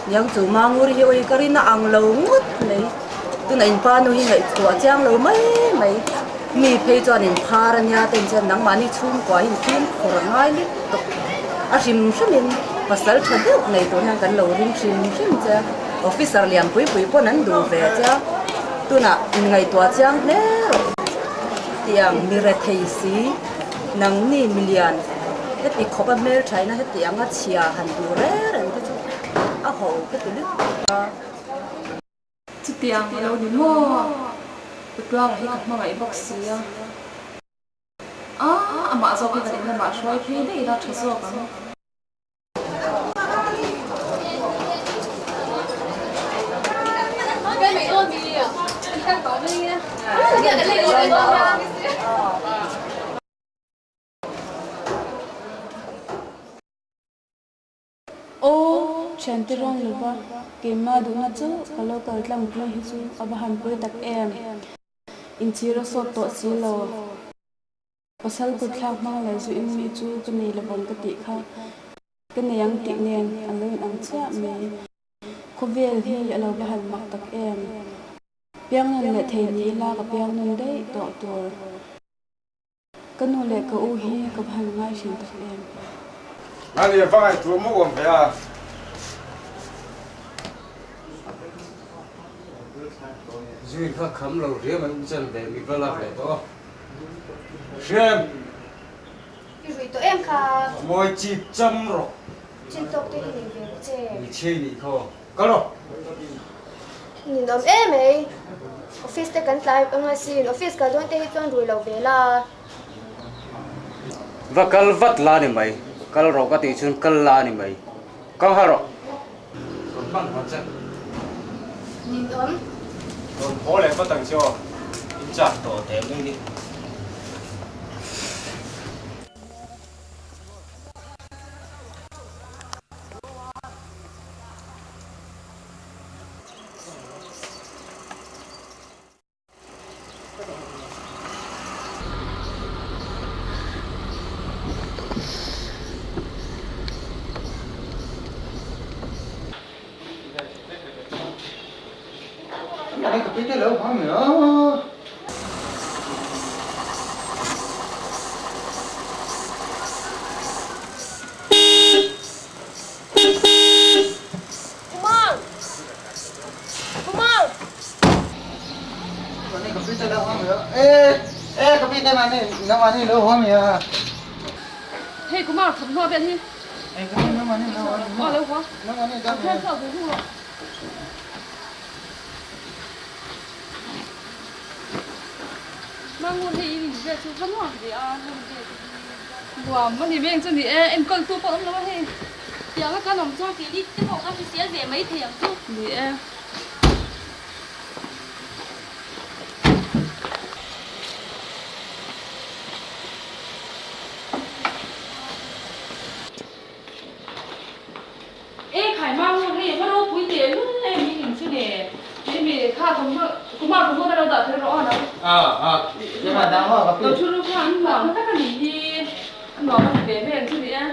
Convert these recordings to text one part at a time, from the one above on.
Yang chu Manguri hi ui ka rin a ang lo ngawt mai. Tuna in pa nu hi ngaihtuah chiang lo mai mai. Mi phei chuan in phar a nia te in chuan nangmahni chhungkua hi in fimkhur a ngai lek tawp. A hrim hrimin pasal tha deuh nei tur hian kan lo ring hrim hrim che a. Officer lian pui pui pawn an duh ve che a. Tunah in ngaihtuah chiang hle rawh. Tiang mi rethei si nangni milian heti khawp a hmelthaina heti anga chhia han duh reng reng te chu a ho ka ti lutuk a. Chutiang a lo ni maw? Utluanga hi ka hmangaih bawk si a. A, amah zawk hi kan in lamah hruai phei daih ila tha zawk ang. Aw, thiante rawn lo va, keimah duhna chu ka lo kal tlang pui hi chu a va han pawi tak em. Inchhir a sawt tawh si lo. Pasal kut thlak hmang leh zu in mi chu ka nei lovang ka tih kha ka nei ang tih nen an lo inang chiah mai. Khawvel hi a lo va han mak tak em. Piangnawn leh thei ni ila ka piangnawn daih tawh tur. Ka nu leh ka u hi ka va han ngai thin tak em. Nani va ngaihtuah maw awm ve a. Zui kha kham lo riam an chan ve mi va lak leh tawh a. Hriam! I rui tawh em kha? Mawi chip cham rawh. Chin tawk te hi nei ve rawh che. Mi chhe nih khaw. Kal rawh. Ninawm em ei. Office te kan tlai ang asin. Office kal dawn te hi chuan rui lo ve la. Va kal vat la ni mai. Kal rawh ka tih chuan kal la ni mai. Kal nghal rawh. Rawn hman hawn che. Ninawm. Rawn haw leh vat ang che aw. In chak tawh teh mai ni. Kumar! Kumar! Hei Kumar thawmhnaw vel hi aw lo haw a phel chhuak ve hnu rawh. Mangur hei in vel chu va nuam ve a hmun vel te hi. Nuam a ni veng chu ni e enkawl tu pawh awm lo a hei. Tiang a kan awm chuan kei ni te pawh ka hrisel ve mai thei ang chu. Ni e. Lo thu ru kha an nuam tak a nih hi, a nuam a ti ve vel chu ni e.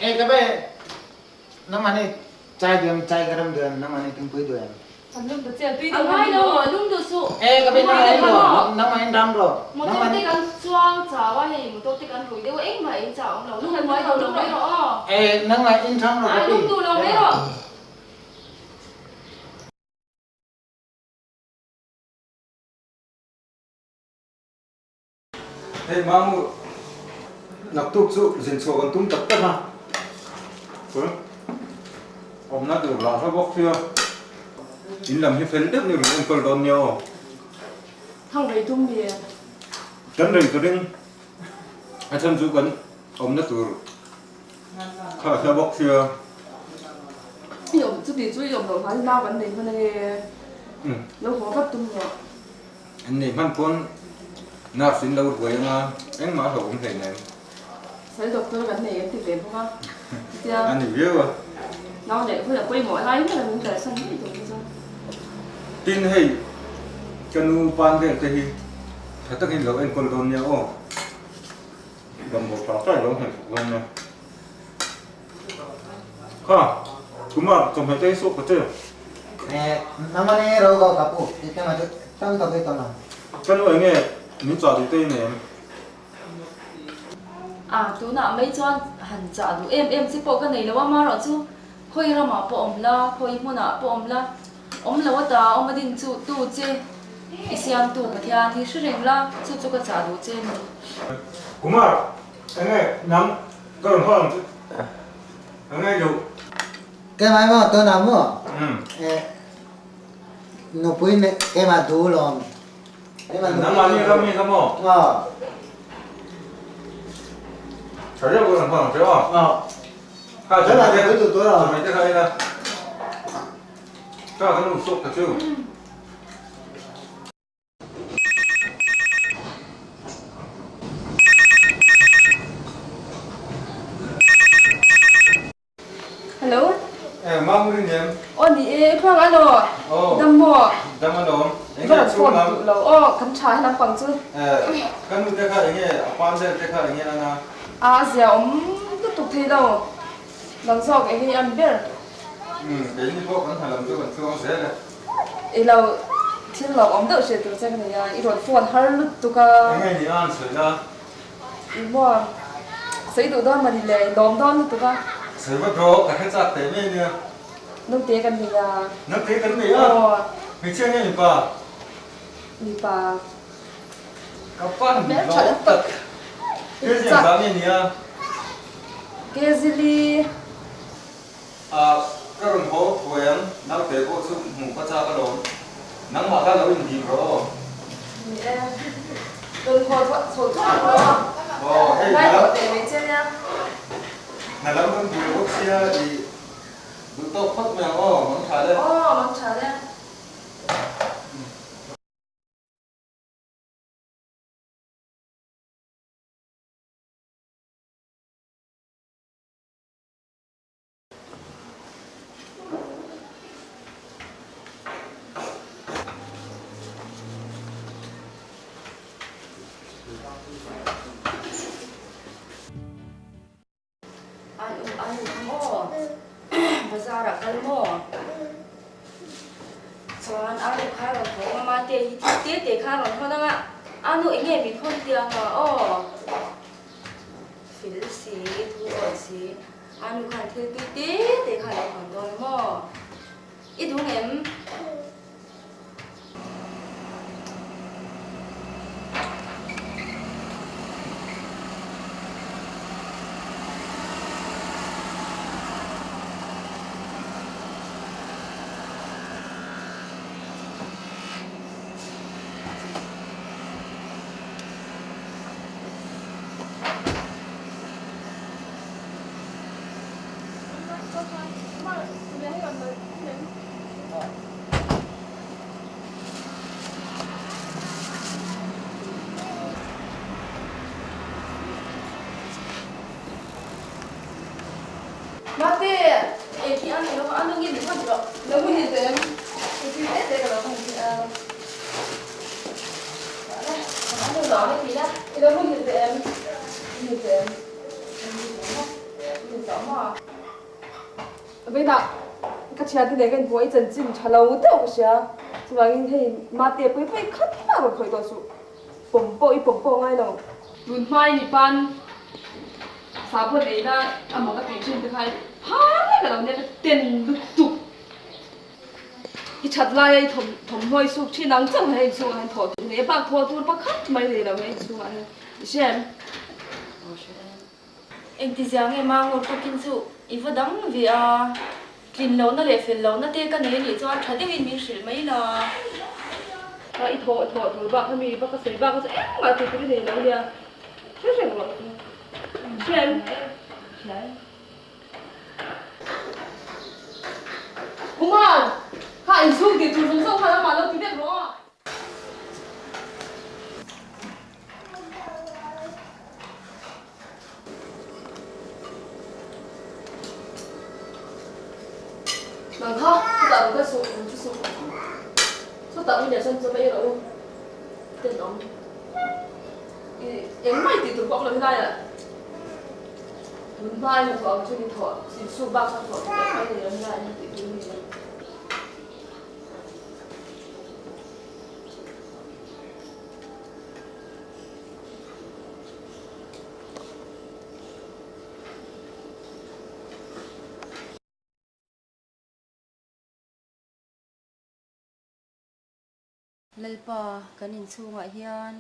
Ê ka be nangmah nih chai duem chai ka ram duem nangmah nih thingpui duem. Kan lum ta che tui deuh ngai lo lum duh suh. Ê ka be nangmah in nangmah in ram ro. Motor te kan chuang chau a hei motor te kan rui deuh a engmah in chau awm lo lum mai lo lum mai rawh aw. Ê nangmah in ram ro ka pi. Lum duh lo mai rawh. Hei Mamu, naktuk chu zin chhuah kan tum tak tak a, chuan awmna tur lah hla bawk sia, in lam hi fel deuh ni rawn enkawl dawn nia aw. Thang rei tum mi e. Kan rei turin a chhan chu kan awmna tur kha hla bawk sia. I awm chuti chu i awm loh hlan nau kan nei hman ange, lo haw vat tum rawh. An nei hman pawn nurse in lo ruai anga engmah a hlauhawm hlei nen. Sal doctor kan nei an ti ve bawk a chutia. A ni viau a. Nau neih hun a pawimawh lai ber a min kalsan ngei tur te chuan. Tin hei ka nu pan vel te hi tha takin lo enkawl dawn nia aw. Damdawi tha tha lo hnaih sak dawn nia. Kha Kumar chawhmeh te hi suak ta che. Namani ro ko ka pu ti te ma chu tam tak hi tawn ang. Ka nu enge min chah duh te i nei em? A tunah mai chuan han chah duh em em che pawh ka nei lo a, marawh chu khawi ramah pawh awm la, khawi hmunah pawh awm la, awm lo ata awm a din chu tu che i siamtu Pathian hi hre reng la, chu chu ka chah duh che ni. Kumar enge nang ka rawn haw ang che enge i duh? Keimah maw tunah maw nupui keimah duh lawm. Nangmah nih ram mi kha maw? Tha deuh ka rawn haw ang che aw. Kha chawhmeh te kha ei la. Kha ka nu suak ta chu. Hello. Eh, mam rin em? Aw ni e, i phuang alo. Aw. Dam maw? Dam alawm. Enge a chhung lam? Lo aw, kan tha he lampang chu. Eh, ka nu te kha enge a pan vel te kha enge an a? A zia awm lutuk thei lo. Nang zawk enge i an ber? Umm, keini pawh kan hna lam chu kan chuang zel e. I lo thil lo awm deuh hriat tur che ka nei a, i rawn phone har lutuk a. Enge ni a an sawi la? I maw? Sawi duh dawn mawni le, i lawm dawn lutuk a. Sawi vat rawh, ka hre chak teh mai nia. Naute kan nei a. Naute kan nei a? Aw. Hmeichhia nge mipa? Mipa. Ka pan lawm tak. Kezi ang zah nge nia? Kezi li. A, ka rawn haw thuai ang, naute pawh chu hmuh ka chak alawm. Nangmah kha lo indim rawh aw. Ni e, rawn haw chho thuak rawh aw. Aw, hei Lai tawh teh mai che nia. Hna lam kan buai bawk sia i duh tawk phawt mai ang aw, mang tha le. Aw, mang tha le. Ai u ai u maw bazar ah kal maw chuan a nu kha rawn haw awm a te hi thil te te kha rawn hawn ang a a nu eng nge min hawn tiang a aw. Fel si, thu awi si, a nu khan thil tui te te kha a lo hawn dawn maw? I duh ngem? Mate, ei khi an ilo a nungin min hawn rawh. Lo muhil teh em? Tui te te ka lo hawn a. I lo muhil teh em? Muhil teh em? Muhil tawh maw? Vawiinah ka thiante nen ka inhmuh a, i chanchin tha lo deuh ka hria. Chuvangin hei Mate pawi pawi khat mah rawn khawih tawh suh. Pawm pawh i pawm pawh a ngai lo. Tun hmai ni pan sahbawn eina a mak a tih thin te kha phar reng a lo nia ka ten lutuk. I that laia i thawmhnaw i suk thin ang chauh hei inchhungah hian thawh tur nei a bak thawh tur pakhat mai nei lo hei inchhungah hian i hria em? Aw hria em. Engtizia nge Mangawr tukin chu i va dang ve a, tlin lohna leh fel lohna te ka nei anih chuan tha deuhin min hrilh mai la. Kha i thawh thawh tur bak kha mi va ka sawi bak kha chu engmah tih tur i nei lo nia, hre reng rawh chu. Hria em? Hria em. Kumar, kha inchhung tih tur zawng zawng khan amah lo ti vek rawh a. Nang kha chutah rawn kal suh, rawn thu suh. Chutah mi nen sawn chaw va ei rawh u. Tenawm. I engmah i tih tur pawh ka lo hi laiah. Tun hma in a thawh ang chuan i thawh insuk bak kha thawh tur leh mai nei lo nia in tih tur a ni lo. Lalpa, kan inchhungah hian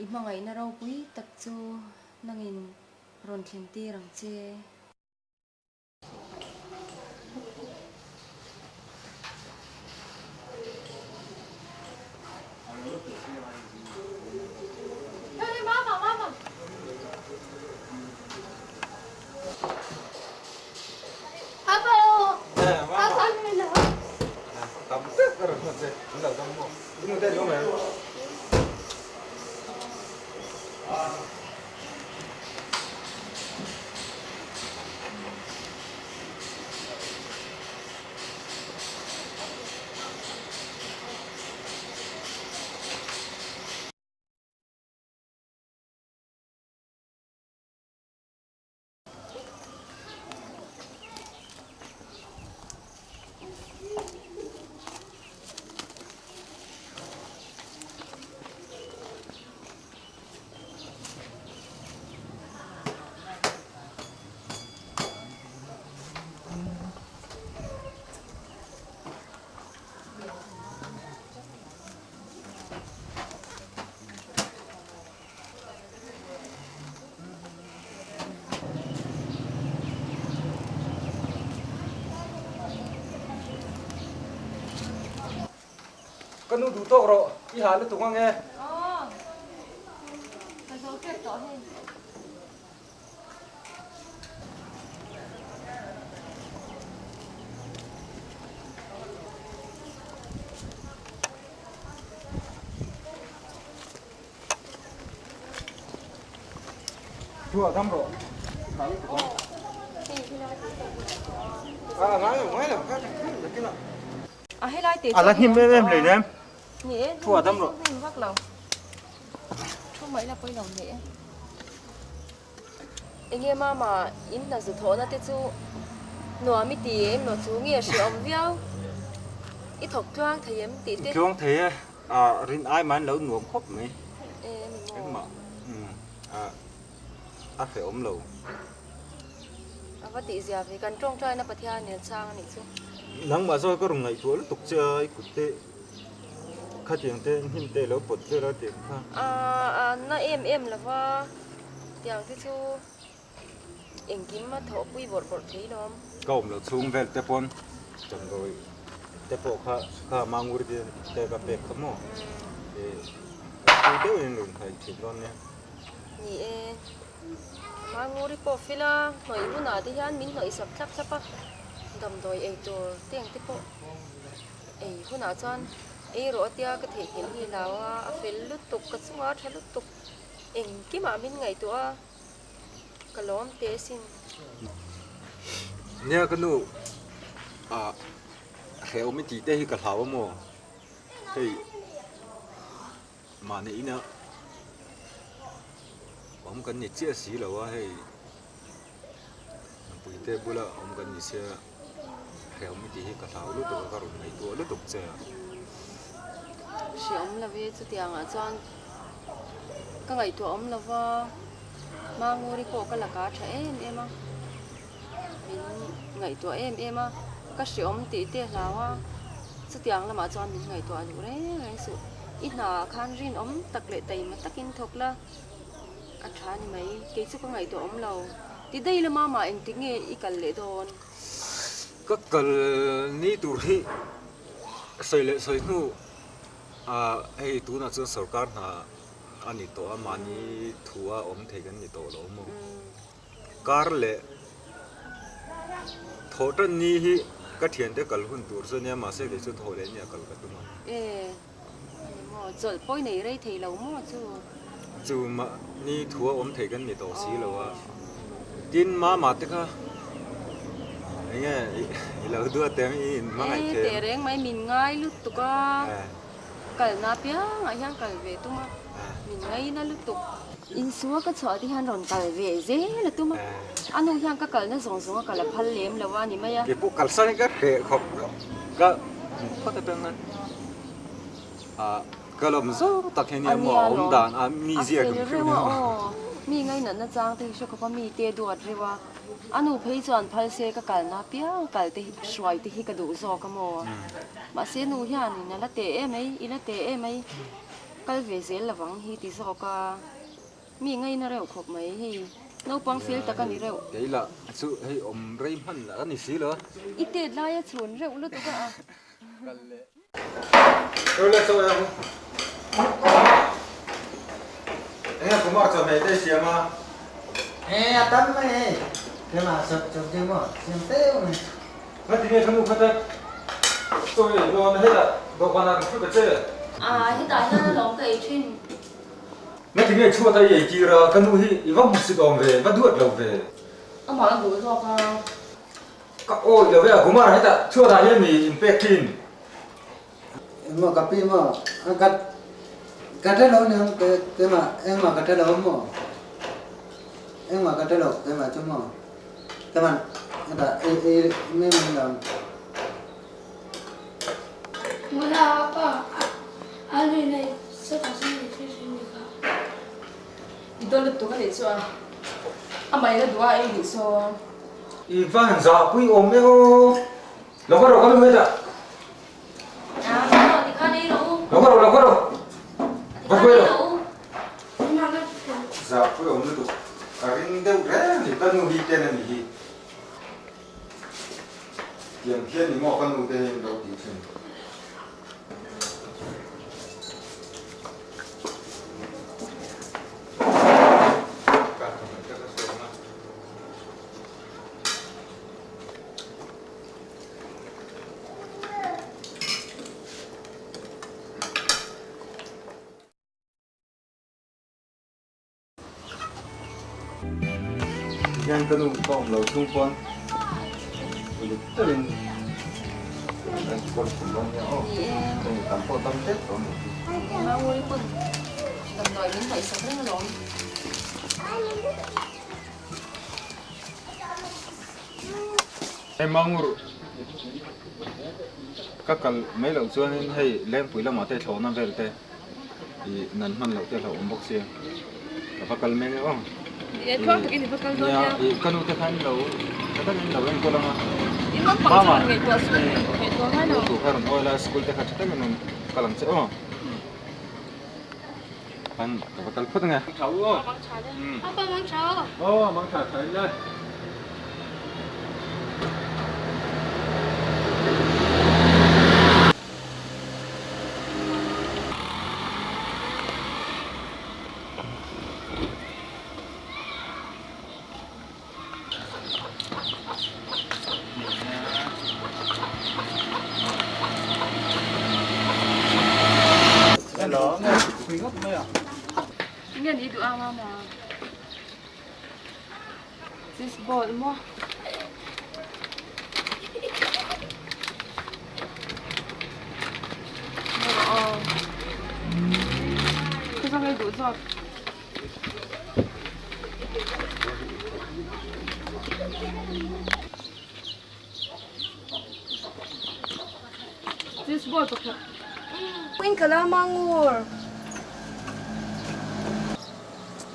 i hmangaihna ropui tak chu nangin rawn thlen tir ang che. Ka nu duh tawk rawh, i hah lutuk ang e. Aw, ka zo tep tawh hei. Thu a dam rawh. I hah lutuk ang. A ngai lo, ngai lo, ka kin a. A helai te A la hnim em em hlei nem. Ni e, Thu a dam rawh. Hnim vak lo. Thu mai la pawi lo ni e. Enge mama in hna zu thawhna te chu nuam i ti em lo chu nge hreawm viau. I thawk tluang thei em tih te. Tluang thei e, a rin ai man lo nuam khawp mai. E ni maw. Engmah a hreawm lo. A va tih zia ve, kan tawngtaina Pathian nen chang a nih chu. Nangmah zawi ka rawn ngaihtuah lutuk che a, i kut te khatiang te hnim te lo pawt vel a tih kha. A na em em lo va, tiang te chu engkim a thawhpui bawrh bawrh thei lawm. Ka awm loh chhung vel te pawn damdawi te pawh kha kha mangur te ka pek kha maw? Pui deuhin rawn hnaih thin dawn nia. Ni e. Manguri pawh fila hnawih hunah te hian min hnawih sak thlap thlap a, damdawi ei tur te ang te pawh ei hunah chuan ei rawh atia ka theihnghilh hi hlau a, a fel lutuk ka chungah a tha lutuk engkimah min ngaihtuah a, ka lawm teh asin. Nia ka nu ah hrehawm i tih te hi ka hlau a maw? Hei mahni ina awm kan ni chiah si lo a hei nupui te bula awm kan ni sia hrehawm i tih hi ka hlau lutuk a ka rawn ngaihtuah lutuk che a. Hrehawm lo e chutiangah chuan ka ngaihtuah awm lo va, Manguri pawh ka laka tha em em a, min ngaihtuah em em a, ka hrehawm tih te hlau a, chutiang lamah chuan min ngaihtuah duh reng reng suh. I hna ah khan rinawm tak leh taima takin thawk la, a tha ni mai, kei chu ka ngaihtuah awm lo. Ti daih la mama engtik nge i kal leh dawn? Ka kal ni tur hi sawi leh sawi hnu ah hei tunah chuan sorkar hna a ni tawh a, mahni thu a awm thei kan ni tawh lo maw? Kar leh thawh tan ni hi ka thiante kal hun tur chu ania mahse kei chu thawh leh nia kal ka tum a. E ani maw chawlh pawi nei rei thei lo maw chu? Chu mahni thu a awm thei kan ni tawh si lo a, tin mama te kha enge i lo duat em i in hmangaih E them? tehreng mai min ngai lutuk a. Kalna apiangah hian kal ve tum a, min ngaina lutuk. Insua ka chhuah te hian rawn kal ve zel a tum a, a nu hian ka kalna zawng zawng a kal a phal lem lo a ni mai a. Kei pawh kalsan hi ka hreh khawp ka hmuh phawt atang a, ah ka lawm zawng tak hi nia maw a awm dan a mi zia hrim hrim A fel reuh a aw, mi ngainatna chang te hi hre khawp a, mi te duat reuh a. A nu phei chuan phal se ka kalna apiang kal te hi hruai te hi ka duh zawk a maw? Mahse nu hianin a la teh em mai, i la teh em mai, kal ve zel lovang hi ti zawk a, mi ngaina reuh khawp mai hei, naupang fel tak a ni reuh. Kei lah chu hei awm rei hman lah a ni si lo. I tet lai a chhun reuh lutuk a. Kal leh. Ule chaw em. Enge Kumar chaw hmeh te siam a. E a tam mai hei. Tlema sawp chawp deuh maw siam teuh mai. Nga ti nge ka nu kha te chaw ei dawn a hetah dawhkan ah kan thu ta che. A hetah hian alawm ka ei thin. Nga ti nge chhuat a i ei tir a ka nu hi i va hmusit awm ve va duat lo ve. Amah a duh zawk a. Ka awi lo ve a Kumar hetah chhuat ah hian mi in pek thin. Engmaw ka pi maw a ka ka hre lo nia ke keimah engmah ka hre lo maw engmah ka hre lo keimah chu maw keimah hetah ei ei mai mai lo. Mawla pa a lui nei sawtah sawn ei thei hrim ni kha. I dawn lutuk a nih chu a amah in a duh a ei duh saw. I va han zahpui awm e aw. Lo khaw rawh ka nu hetah. Lo khaw rawh lo khaw rawh. Va hruai rawh. Zahpui awm lutuk. Ka ring deuh reng ni ka nu hi ten a ni hi. Tiang khian ni maw ka nu te hian lo tih thin. Ka ka sawi ang a. Tihian ka nu ka awm lo chung pawn uluk takin kan kawl thum dawn nia aw. Hei tam pawh tam tep tawh a ni. Manguri pawn damdawi min ngaihsak reng alawm. Hei Mangur ka kal mai loh chuanin hei Lengpui lamah te thlawhna vel te ih nan hman loh te hlauhawm bawk sia ka va kal mek e aw. Ih tluang takin i va kal dawn nia. Ih ka nu te khan lo tha takin lo enkawl ang a. I naupang chu rawn ngaihtuah suh ngaihtuah ngai lo. Tu kha rawn awi la school te kha tha takin rawn kal ang che aw. Kan ka va kal phawt ang e. Mang tha u aw. Mang tha le. Apa mang tha aw. Aw mang tha tha in le. Nge ni duh a mama This ball maw. zawk. Cheese ball pakhat. In ka la mangur.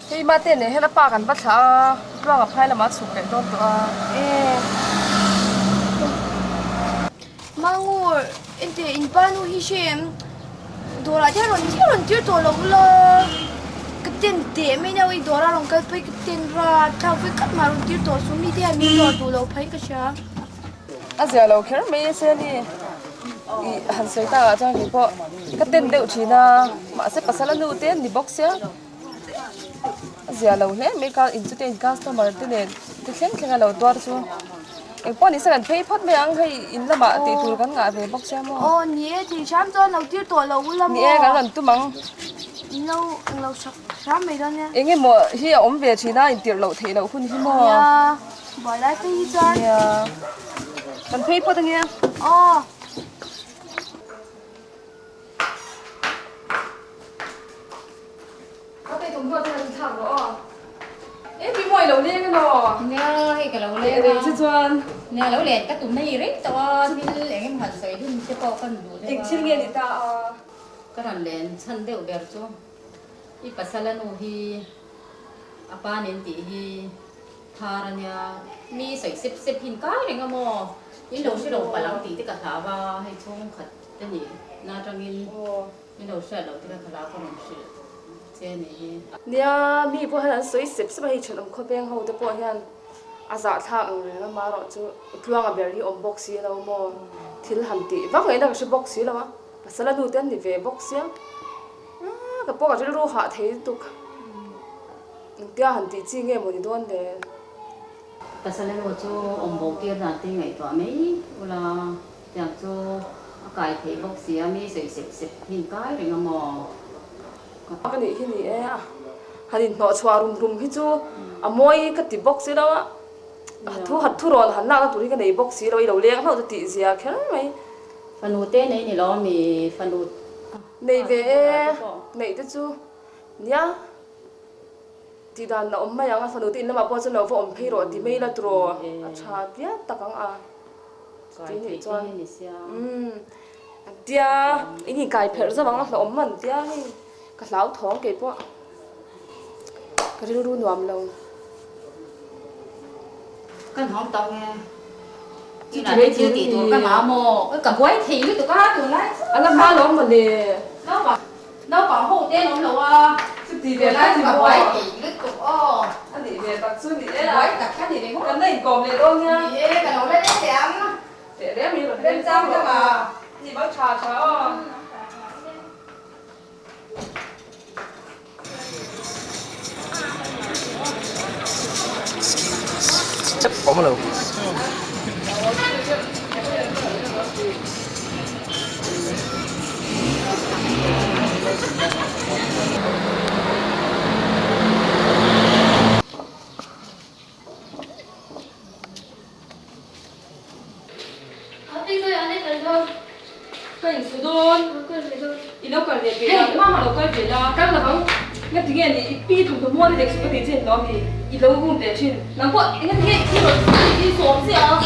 Hei mate nen hian a pa kan va thlah a, tluanga phai lamah a chhuk leh dawn tawh a. E. Mangur, ente in pa nu hi hre em? Dawrah te rawn tir rawn tir tawh lo ula. Ka ten teh mai nia i dawra rawn kal phei ka ten ra thlak vawi khat mah rawn tir tawh suh mi te hian min dawr duh lo phei ka hria. A zia lo kher mai a se ni. I han sawi takah chuan kei pawh ka ten deuh thin a, mahse pasal a nu te an ni bawk sia. A zia lo hle mai ka in chute in customer te nen ti thleng thleng a lo tuar chu engpawh ni se kan phei phawt mai ang hei in lamah tih tur kan ngah ve bawk sia maw. Aw ni e thei hram chuan lo tir tawh lo ula maw. Ni e kan rawn tum ang. In lo eng lo sak hram mai dawn nia. Eng emaw hi a awm ve thin a intirh loh theih loh hun hi maw. Nia buai lai phei hi chuan. Nia kan phei phawt ange. Aw. Ka pe thawmhnaw te han thlak rawh aw. E pi mawi lo leng emaw? Nia hei ka lo leng a. Rei che chuan. Nia lo len ka tum na hi rei tawh a, thil eng emaw han sawi dun te pawh ka duh deuh a. Eng thil nge ni ta a? Ka rawn len chhan deuh ber chu i pasal a nu hi a pa nen tih hi thar a nia, mi sawi sep sep hin kai reng a maw? In lo hre lo palh ang tih te ka hlau a, hei chhungkhat te nih na atangin. Min lo hriat loh te kha thla ka rawn hrilh che a nih hi. Nia, mi pawh hian an sawi sep sep a, hei thenawm khawpeng ho te pawh hian a zahthlak ang reng a, marawh chu Tluanga ber hi awm bawk si lo maw, thil han tih vak ngaihna ka hre bawk si lo a, pasal a nu te an ni ve bawk sia, ka pawh ka rilru hah thei lutuk, engtia han tih chi nge maw ni dawn le. Pasal a nu chu awm bo tir dan te ngaihtuah mai ula. Tiang chu a kai theih bawk si a, mi sawi sep sep hin kai reng a maw? Ka nih hi ni e, a han inhnawh chhuah rum rum hi chu a mawi ka ti bawk si lo a, thu hat thu rawn han lakna tur hi ka nei bawk si lo, i lo leng hlauh chu tih zia kher mai. Fanu te nei ni lo mi fanu Nei ve e, neih te chu nia. Tih dan a awm mai ang a, fanu te in lamah pawh chuan lo va awm phei rawh ti mai la turaw a tha pian tak ang a ti nih chuan umm an tia in inkai pherh zauh ang a hlauhawm man tia hei ka hlau thawng kei pawh ka rilru nuam lo. Ka nuam tak nge tunah te thil tih tur ka ngah maw ka buai thei lutuk a tunlai chu a la hma lo mawle. Naupang Naupang ho te an awm lo a. Chuti ve lai chu ka buai thei lutuk aw. A nih ve tak chu ni e. Buai tak ka ni ringawt. Kan la inkawm leh dawn nia. Ni e, ka lo la leh teh ang. Teh rem i rawn Rem chang deuh a. Ni bang tha tha aw. Awm lo. Ka insu dawn, i lo kal leh ve la, mama lo kal ve la, kal lo ang, nga tinge ni i pi thawmhnaw mual i lek suh ka tih chin lo mi, i lo um leh thin, nang pawh enga tinge i rawn i sawm chiah a.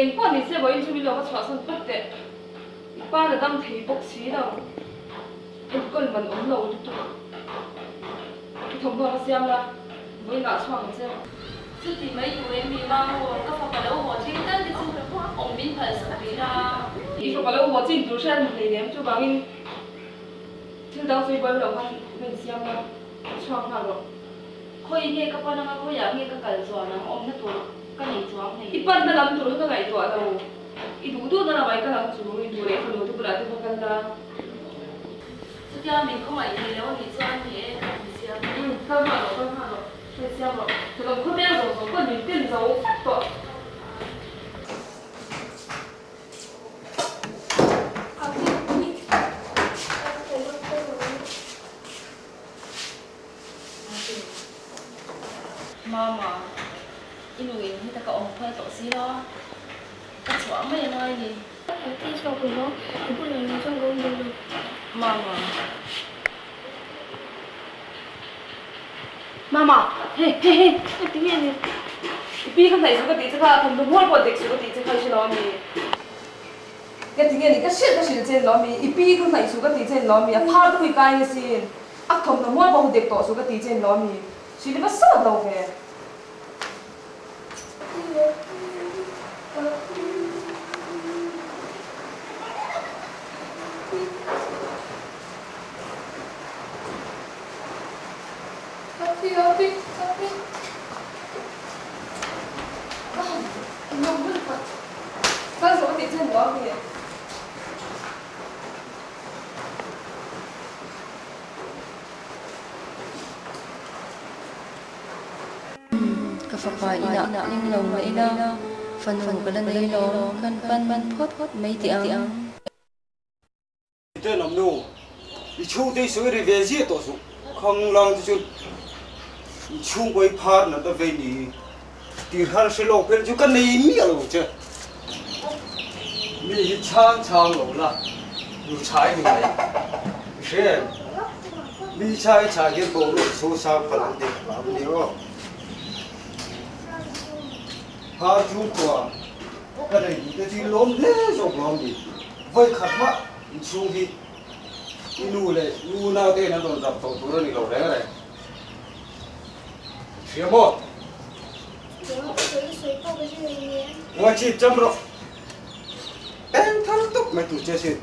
Engpawh ni se vawiin chu min lo va chhuahsan phawt teh. I pa na dam thei bawk si lo. Enkawl man awm lo lutuk. I thawmhnaw va siam la, vawiin ah chhuak ang che. Chuti mai tur em mi Mangur, ka fapa lo haw thleng tal te chu awm min phal sak rih la. I fapa lo haw chin tur hriat hmu hleinem, chuvangin thil dang sawi buai lo khan va insiam la, chhuak nghal rawh. Khawi nge ka pan anga khawiah nge ka kal chuan ang awmna tur ka nei chuang hlei. I panna lam tur kha ka ngaihtuah lo, i duh duhna lamah i kal ang chu, i duh leh fanu te bulah te va kal la. Chutia min khawngaih thei lo anih chuan ni e ka insiam. Umm, kal nghal rawh, kal nghal rawh, ka insiam rawh. Chulawm khawvel zawng zawng pawn min tin zo vek tawh. Mama, i nu in heta ka awm phal tawh si lo a, ka chhuah mai a ngai ni. Mama. Mama, he he he, heti nge ni? I pi kha hnaih suh ka tih che kha, thawmhnaw hmual pawh dek suh ka tih che kha i hre lo a mi? Ka ti nge ni, ka hrilh ka hrilh che lo mi, i pi ka hnaih suh ka ti che lo mi, a phar te hui kai nge sin, a thawmhnaw hmual pawh hu dek tawh suh ka ti che lo mi, hrilh i va sawt lo ve. Kal zawh ka tih chen lo a mi. Ka fapa inah hlim lo mah ila, fanu ka la nei lo, kan pan phawt mai teh ang. Tenawm nu, i chhungte i sawi ri ve ziah tawh suh. Khang lang te chuan i chhungkaw i phar nat a vei ni. Tirhal hre lawk phel chu ka nei miah lo che. Mi hi chhang chhang lo la, nu chhai ni mai. I hre em? Mi chhai chhai hian boruak so sang phalh an dek hlah a ni aw. Phar chhungkua ka nei duh te chu i lawm hle zawk lawm ni. Vawi khat mah inchhung hi i nu leh i unau te in an rawn zam tawh tur a ni lo reng reng. Hria maw? Ngawi chip cham rawh. Eng thar tawp mai tur che sin.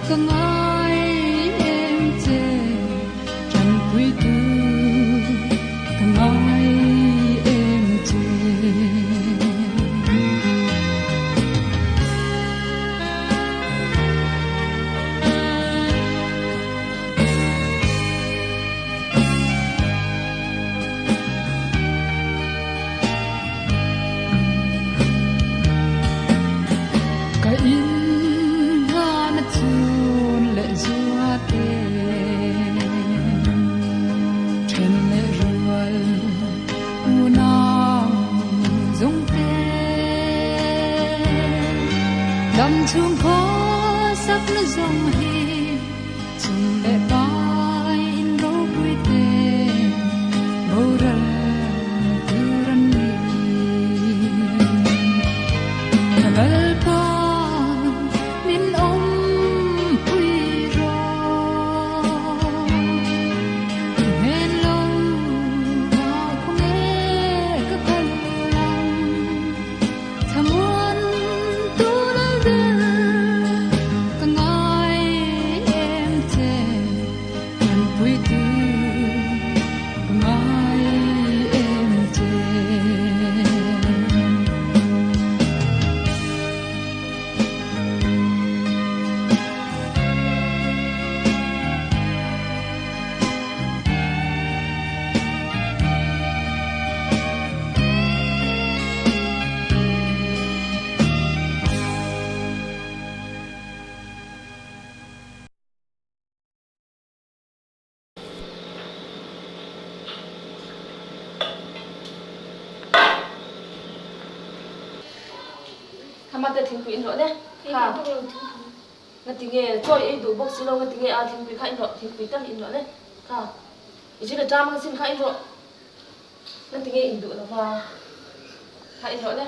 Ka ngai em che tanpuitu ka ngai em che. Ka in hlan a chun leh zuate Then leh rual unau zungte Dam chung khawsak na zawng hi Chung leh pai in ropui te boral tur an ni. Ka Lalpa min awmpui rawh. Hmel lo ah khawnge ka kal ang. Thlamuan tu lal ber ka ngai em che Tanpui tu ka ngai em che. Khamate thingpui in rawh ne. Kha. Ngatinge chawi ei duh bawk si lo ngatinge a thingpui kha in rawh thingpui tak in rawh ne. Kha. I zir a ṭam ang sin kha in rawh. Ngatinge in duh lova kha in rawh le.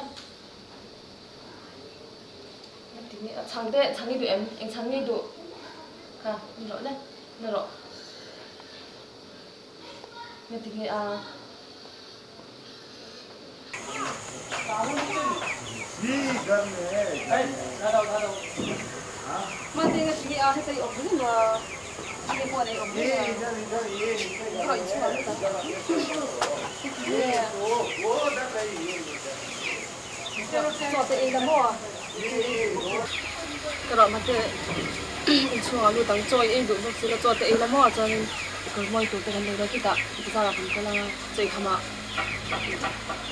Ngatinge a chhang te chhang i duh em? Eng chhang nge i duh? Kha in rawh le. Na rawh. Ngatinge a. Mate ngatinge a heta i awm reng a. Tinge pawh a nei awm reng a. Ka rawh inchhungah lut ang. Tinge. Chaw te ei la maw? Ka rawh mate inchhungah lut ang. Chaw i ei duh bawk si la chaw te ei la maw? Chuanin i kawr mawi tur te kan nei dawn chutah bazarah kan kal anga chaw i khamah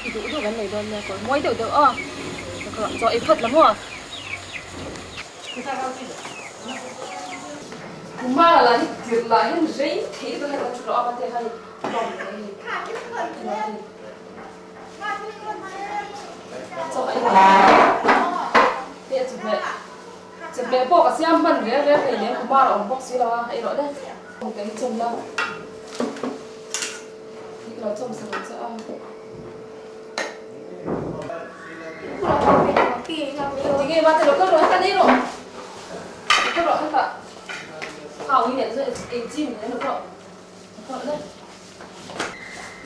i duh duh kan nei dawn nia kawr mawi deuh deuh aw. Ka rawh chaw ei phawt la maw? Kumara lah hi tirh lah hian rei thei lutuk a heta thu rawh a mate hei tlawm leh hei Chawhmeh pawh ka siam hman reng reng hei lem kumar a awm bawk si lo a hei rawh le. Ka hi chawm la hi ka lo chawm sak ang che a. Tinge mate lo kal rawh heta nei rawh lo kal rawh heta hau hi nen chuan ei chi min lo kal rawh lo kal rawh le.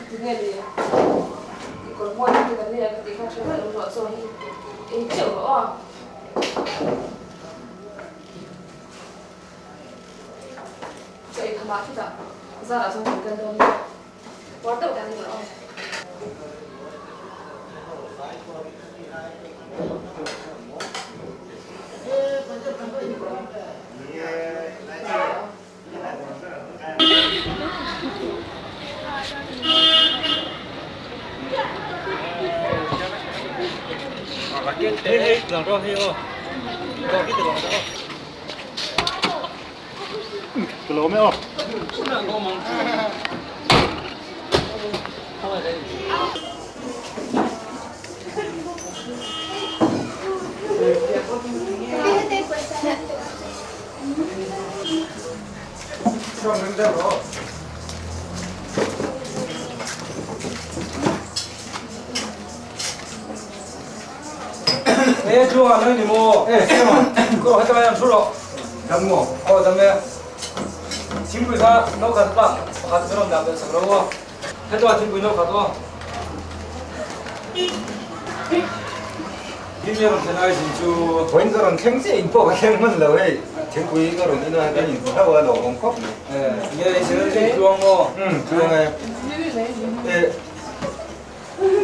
Tinge ni i kawr mawi hi kan nei a ka tih kha tha deuh rawh chaw hi ei teuh rawh aw. Chaw ei khamah chutah zarah chuan kan kal dawn nia. Puar deuh kan ni rawh aw. Ê chú à nơi ni mô ê xem à cô hãy cho em chú rồi dam mo ô dam e thingpui kha no khat pa pakhat ka rawn dah belh sak lo aw heta thingpui no khat aw Tin nge rawn thlen ai zin chu vawiin ka rawn thleng chiah in pawh ka thleng hman lo hei. Thingpui ka rawn in a, kan inhmu hlauh a, lawmawm khawp mai. Nge i zir zui tluang maw? Umm, tluang e. Eh,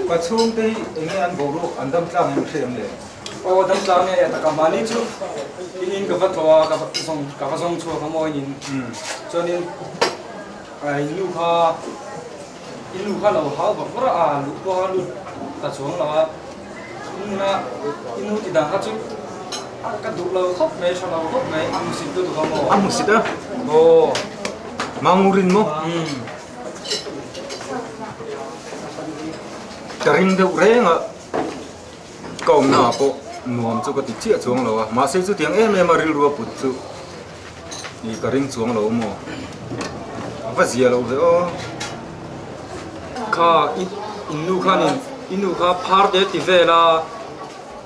ka chhungte hi eng nge an boruak an dam tlang em hre em le? Aw, dam tlang e, taka mahni chu in in ka va tlawh a, ka va zawng ka va zawng chhuak a maw in in. Chuanin in nu kha in nu kha lo hau vak vak a, luh pawh a lut ta chuang lo a. Nuna i nu ti dang kha chu ka duh lo khawp mai, tha lo khawp mai, a hmusit lutuk a maw? A hmusit a? Aw. Mangurin maw? Umm. Ka ring deuh reng a, ka awmna ah pawh nuam chu ka ti chiah chuang lo a, mahse chutiang em em a rilru a put chu i ka ring chuang lo maw? A va zia lo ve aw. Kha i in nu khanin i nu kha phar te ti vel a,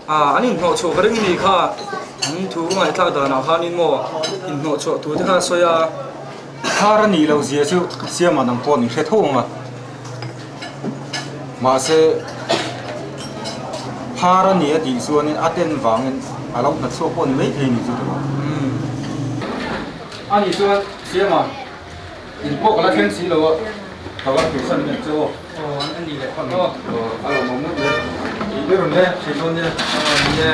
ah an inhnawhchhuah ka ring ni kha an thu ngaihthlak danah khanin maw inhnawhchhuah thu te kha a sawi a. Phar a nih loh zia chu siama nang pawh ni hre tho ang a, mahse phar a ni a tih chuanin a ten vangin a lo hnachhuak pawh ni maithei ni chu tawh. A nih chuan siama. In pawh ka la thleng si lo a, ka va thei san em che aw. Aw an ni leh phawt aw. Aw a lo mawm ngawt mai. I i rawn le thei dawn nia. Aw ni e.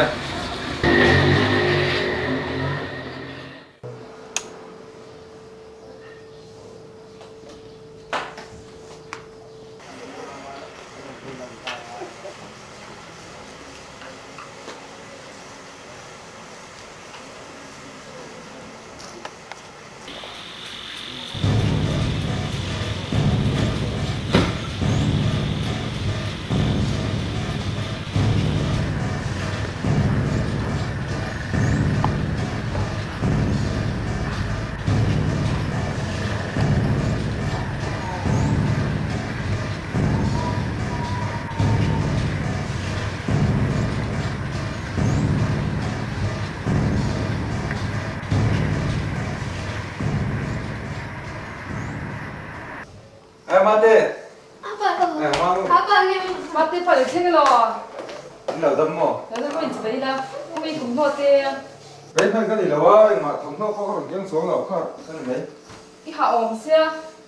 Ê Mate! Apa Ê Manu! Apa nge Mate pa le thleng elaw? In lo dam maw? Lo dam maw in chibai ila kawng ei thawmhnaw te. Rei hman ka ni lo a, engmah thawmhnaw pawh ka rawn keng chuang lo kha ka ni mai. I hah awm sia,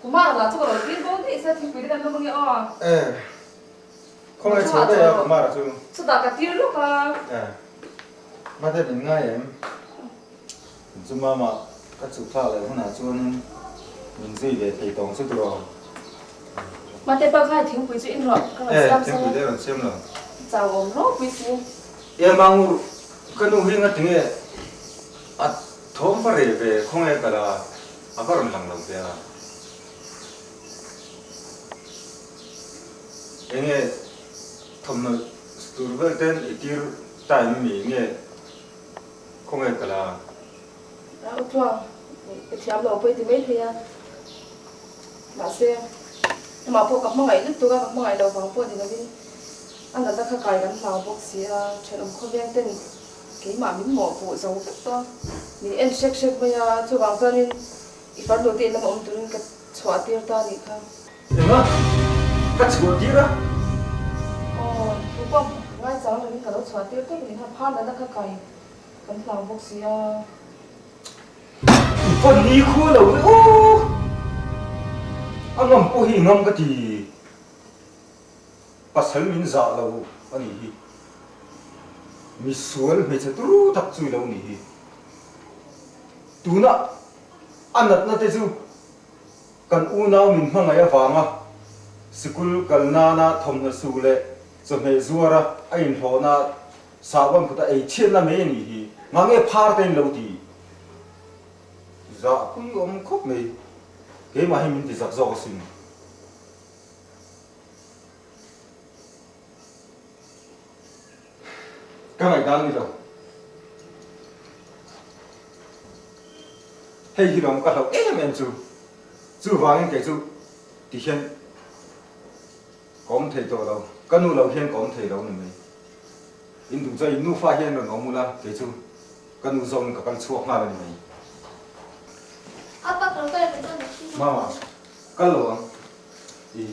Kumar lah chu ka lo tir bo daih sia thingpui te kan lawm ange aw. Ê khawngaih chho daih a Kumar chu. Chutah ka tir lawk a. Ê Mate min ngai em? Chu mama ka chuk thlak leh hunah chuanin min zui ve thei tawng chu tiraw? Mate pa kha thingpui chu in rawh ka rawn siam Eh, thingpui te rawn siam lo. Chau awm ropui si. E Mangur, ka nu hi nga tinge a thawm va reh ve khawnge ka la a va rawn lang lo ve a. Enge thawmhnaw tur vel ten i tir time mi nge Khawnge ka la? A utluang ka thiam lo pawh i ti mai thei a, mahse amah pawh ka hmangaih lutuk a, ka hmangaih lo vang pawh ni lovin a natna kha kai kan hlau bawk si a, thenawm khawveng ten keimah min mawhpuh zo vek tawh a, min en hrek hrek mai a, chuvang chuanin i farnu te in lama awm turin ka chhuah tir ta a nih kha. Enga? Ka chhuah tir a? Aw, thu pawh ngaichang lovin ka lo chhuah tir tawp a nih kha, phar natna kha kai kan hlau bawk si a. I pawn ni khua lo ve aw! A ngam pawh hi ngam ka ti. Pasal min zah lo a nih hi. Misual hmeichhe turu tak chu i lo nih hi. Tuna a natna te chu Kan unau min hmangaih avanga sikul kal nana thawmhnaw su leh chawhmeh zuara a inhlawhna sahbawn kut a ei chhiatna mai a nih hi. Ngah nge phar te in lo ti? Zahpui awm khawp mai. Keimah hi min ti zak zawk asin. Ka ngaihdan ni lo. Hei hi lawm ka hlauh em em chu. Chuvangin kei chu ti hian ka awm thei tawh lo. Ka nu lo hian ka awm thei lo ni mai. In duh chuan in nufa hian rawn awm ula kei chu ka nu zawngin ka kal chhuak nghal a ni mai. Mama, kal lo ang. I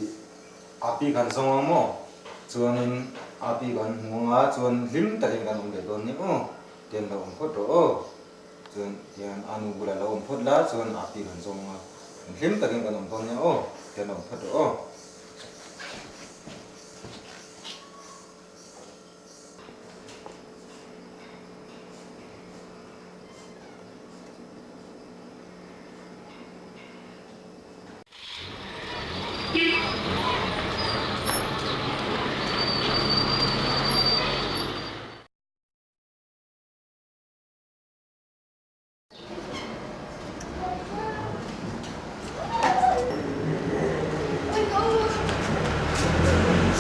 Api kan zawng ang maw? Chuanin Api kan hmu ang a, chuan hlim takin kan awm leh dawn ni aw. Tian lo awm phawt rawh aw. Chuan tihian a nu bulah lo awm phawt la chuan a pi kan zawng a, hlim takin kan awm dawn nia aw, tihian awm phawt rawh aw.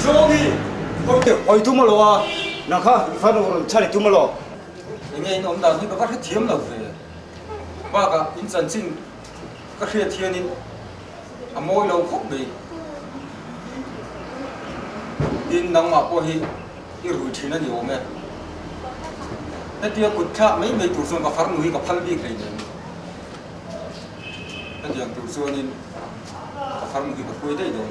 Zawmi, hawi tum alo a, nang kha i fanu rawn chhan i tum alo. Enge in awm dan hi ka va hrethiam lo ve. Bakah in chanchin ka hriat hianin a mawi lo khawp mai. Tin, nangmah pawh hi i rui thin a ni awm e. Hetia kut thlak mai mai tur chuan ka farnu hi ka phal bik hleinem. Hetiang tur chuanin ka farnu hi ka hruai daih dawn.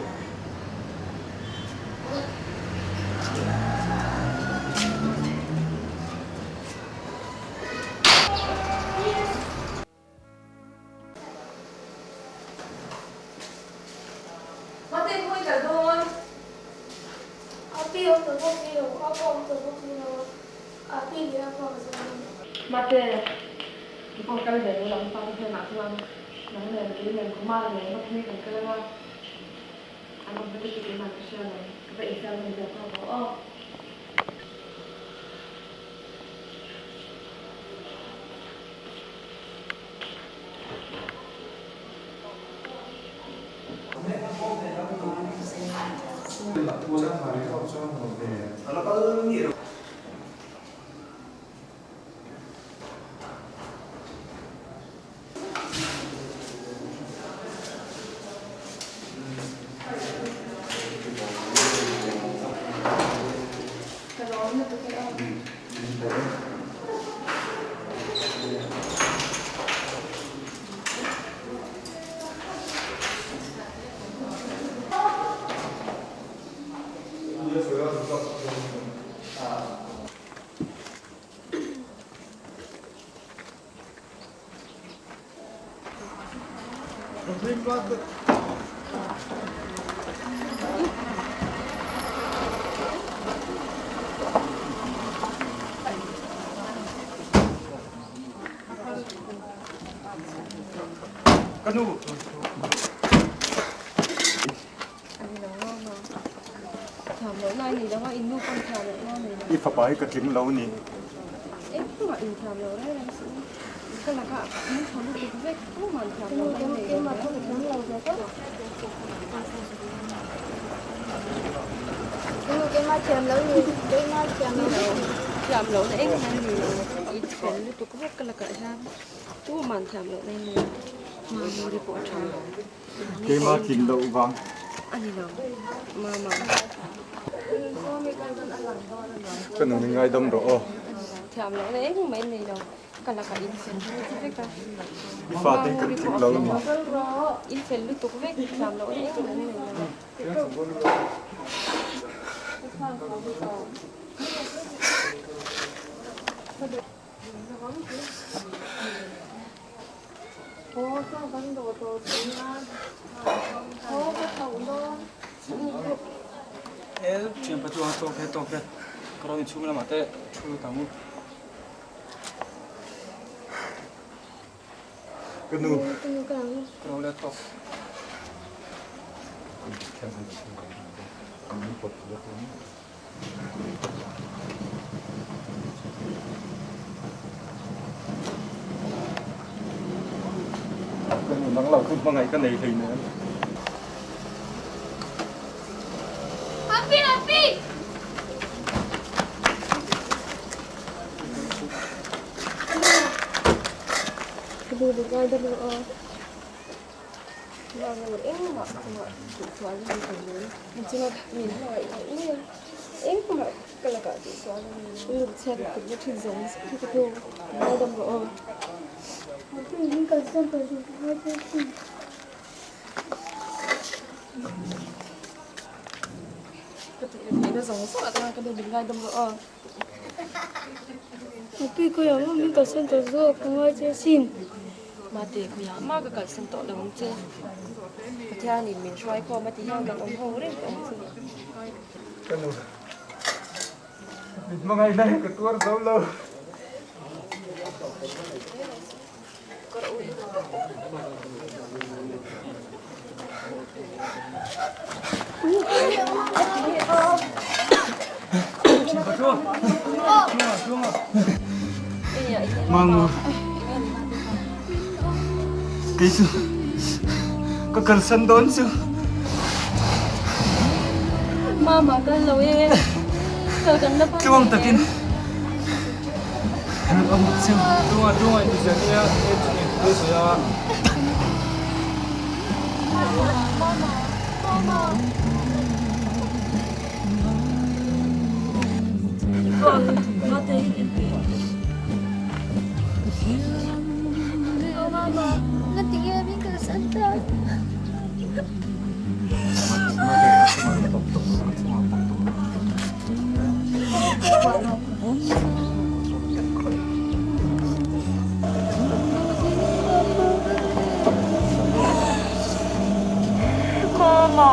Mate khawi kal dawn? A pi awm tawh bawk si lo, a pa awm tawh bawk si lo, a pi leh a pa ka zawng dawn. Mate, i pawh kal ve lo ang pa te hnenah chuan nang nen kei nen khuma nen maphei kan kal anga an awm na te chu keimah ka hria lo, ka va insiam na ni zawk ang aw. Ka nu. I fapa hi ka tling lo ni. Keimah tling loh vang. Ka nu min ngaidam rawh aw. I fate hi kan tling lo a ni. Thianpa chu a tawk e tawk e ka rawn inchhung lamah te thu ta mu. Ka nu. Ka lo let tawk. Ka nu nang lo chu hmangaih ka nei hleinem. Happy happy. Ka nu min ngaidam rawh aw. Mahni engmah chungah tihsual a ni thei lo. Chunga min hmangaih theih mai a, engmah ka lakah tihsual a ni lo. Rilru chhiat tumna thin zawng zawng hi ka nu min ngaidam rawh aw. Min kalsan tawh duh ngai pawh sin. Ka tih leh theihna zawng zawng atanga ka nu min ngaidam rawh aw. Api khawiah mah min kalsan tawh zawk ka ngai che asin. Mate khawiah mah ka kalsan tawh lo ang che. Pathianin min hruai khawm a ti hian kan awm ho reng tawh ang che. Ka nu mit hmangaihna hi ka tuar zo lo. Mangur kei chu ka kalsan dawn chu. Mama kal lo e kal kan la Tluang takin Ang chu. Tunga tunga in ti nia e chu in ti sawi a. Mama mama. Mama ngatinge min kalsan tak. Mama.